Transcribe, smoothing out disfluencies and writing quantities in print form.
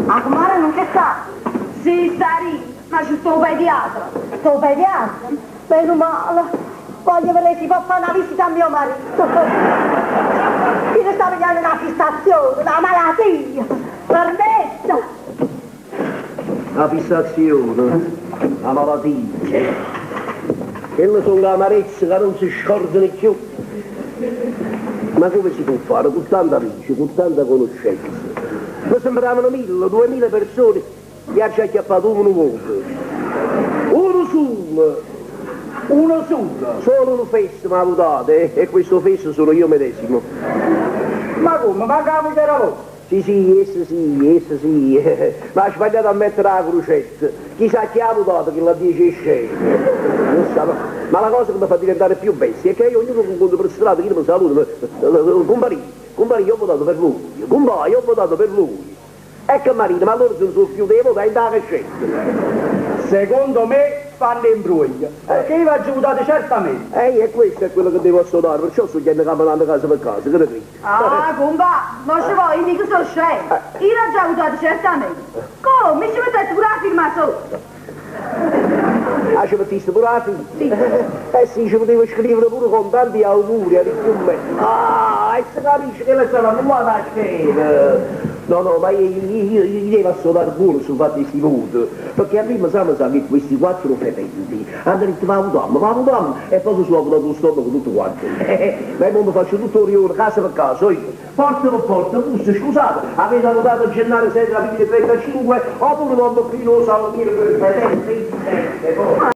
'A cummara nun ce sta? Sì, sta dinto, ma ce sta 'o pediatra. Sta 'o pediatra? Menu male. Voglio vedé si po' fà na visita a mio marito. Chillo sta piglianno na fissazione, na malatia. Permesso? Na fissazione, na malatia. Chelle songo amarezze ca nun se scordano cchiù. Ma come si può fare cu tanta amici, cu tanta conoscenza? Me sembravano mille, duemila persone e aggio acchiappato uno voto. Uno sulo! Uno sulo? Solo nu fesso m'ha votato e questo fesso sono io medesimo. Ma come? Manco 'a mugliera vosta? Sì, sì, essa sì, essa sì, ma ha sbagliato a mettere 'a crucetta. Chissà chi ha votato chella ddiece 'e scema. Nun sape. Ma la cosa che mi fa diventare più bestia è che io ognuno che incontro per strada, chillo mi saluta, mi, Cumparì, cumparì, io ho votato per voi, cumpà, io ho votato per voi. E che marina, ma allora se ne so' fiute 'e votà 'int' 'a cascetta. Secondo me fanno 'e mbruoglie, pecché io v'aggio vutato certamente. Eh, e questo è quello che devo assodare, perciò sto ghienno cammenanno casa per casa, che ne cride? Ah, cumpà, mo ce vo', io mica so' scema. Io l'aggio votato certamente. Come? Mi ci mettette pure 'a firma sotto. Ah, ci mettiste pure 'a firma? Sì. Eh sì, ci potevo scrivere pure con tanti auguri, a più me. Ah, e si capisce che le sono annullata 'a scheda. No, no, ma io, io, io, io devo assodare buono sul fatto di sti voti, perché a prima sa che questi quattro fetenti hanno detto va votammo, va votammo, e poi si sono votato lo stomaco tutto quanto. Ma io mi faccio tutto il rione, casa per casa, io, porta per porta, busso, scusate, avete votato Gennaro 6 tra 35, oppure non più lo salumiere per il fetente, poi.